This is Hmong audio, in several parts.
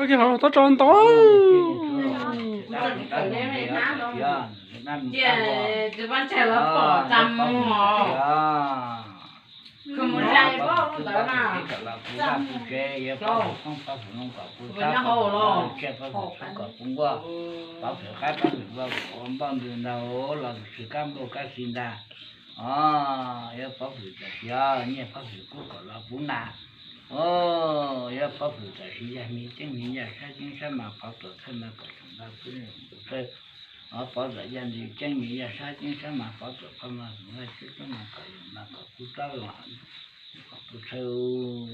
Kiag hauv tab tso ntau. Pov fwm tsev, pov fwm koob, pov fwm noo kom puv txhab, pov fwm tshuaj kom puv nkuaj, pov fwm qaib, pov fwm npua kom ua npauj ntws ntag, los tshwm kab npauj kab xi ntag. Os, yuav pov fwm tam sim, nyiaj pov fwm kub kom los puv nas. Os, yuav pov fwm tam sim, yaj hmi ceeb hmi yaj sab ceeb sab mas pov tuam thawj mas kom xyoo npaj pub thawj. Os, pov txom yaj ntws ceeb ntws yaj sab ceeb sab mas pov tuam pov mas xyoo npaj sib ceeb mas kom yus mas kom puv txhab los kom puv thawj.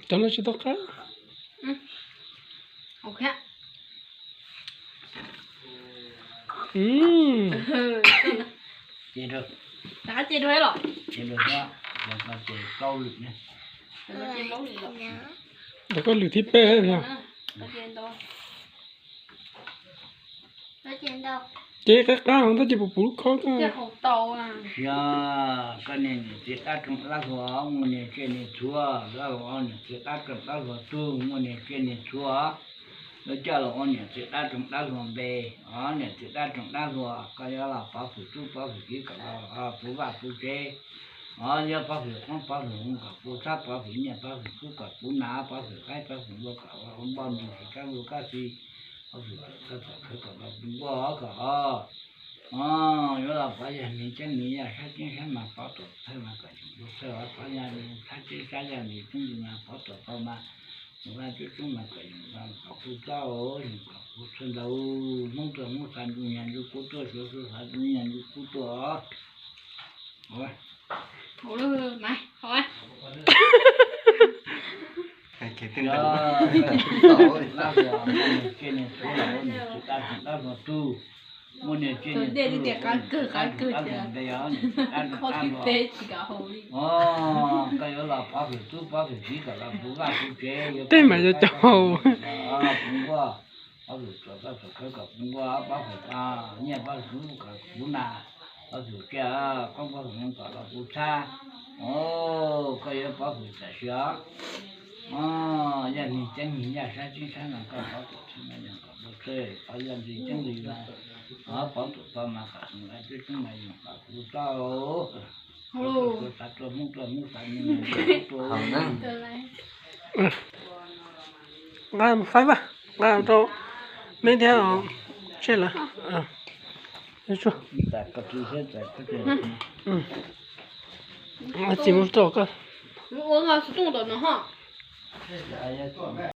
Cov no tsis tau qab. Rov qab cia dua los? Rov qab lwm thib peb yog. Ces qab qab hov tab sis puas puv lub khob ko? Xyov, koj niag niam txiv qab rooj dab hluas, muaj niag tsiaj niag txhuv, dab hluas niam txiv qab rooj dab hluas tug, muaj niag tsiaj niag txhuv, lawv coj los ua niam txiv qab rooj dab hluas npe, os niam txiv qab rooj dab hluas, koj yuav los pov fwm tub pov fwm kiv kom los puv vaj puv tsev. Os, yuav pov fwm qoob pov fwm noo kom puv txhab, pov fwm nyiaj pov fwm kub kom puv nas, pov fwm qaib pov fwm npua kom ua npauj ntws tshwm kab npauj kab xi, pov fwm kom txhab txhom khawv kom los puv nkuaj kom os. Os, yuav los pov yaj hmi ceeb hmi yaj sab ceeb sab mas pov tuam thawj mas kom xyoo puv thawj, pov yaj hmi sab ceeb sab yaj hmi ceeb hmi mas pov tuam pov mas xyoo npaj sib ceeb mas kom yus kom puv txhab, yus kom puv thawj ntag. Hmoob tuaj hmoob xav ntsug nyag ntsug kub tuaj, suav suav xav ntsug nyag ntsug kub tuaj. Koj yuav los pov fwm tub pov fwm kiv kom los puv vaj puv tsev, tej mas yog cov haus. Puv nkuaj, pov fwm txhom kab txhom khawv kom puv nkuaj, pov fwm nyiaj pov fwm kub kom puv nas, pov fwm tsiaj koob pov fwm noo kom los puv txhab. Os, koj yuav pov fwm tam sim os. Os, yaj hmi ceeb hmi yaj sab ceeb sab mas koj pov tuam thawj mas yog kom puv thawj, pov yaj hmi ceeb hmi mas, os, pov tuam pov mas kom xyoo npaj sib ceeb mas yog kom puv txhab. Xav tuaj hmoob tuaj hmoob xav ntsug nyag ntsug kub tuaj. Nqa mus faib vaj, nqa rau me thiab tseg lawm. Txiv mus rau koj.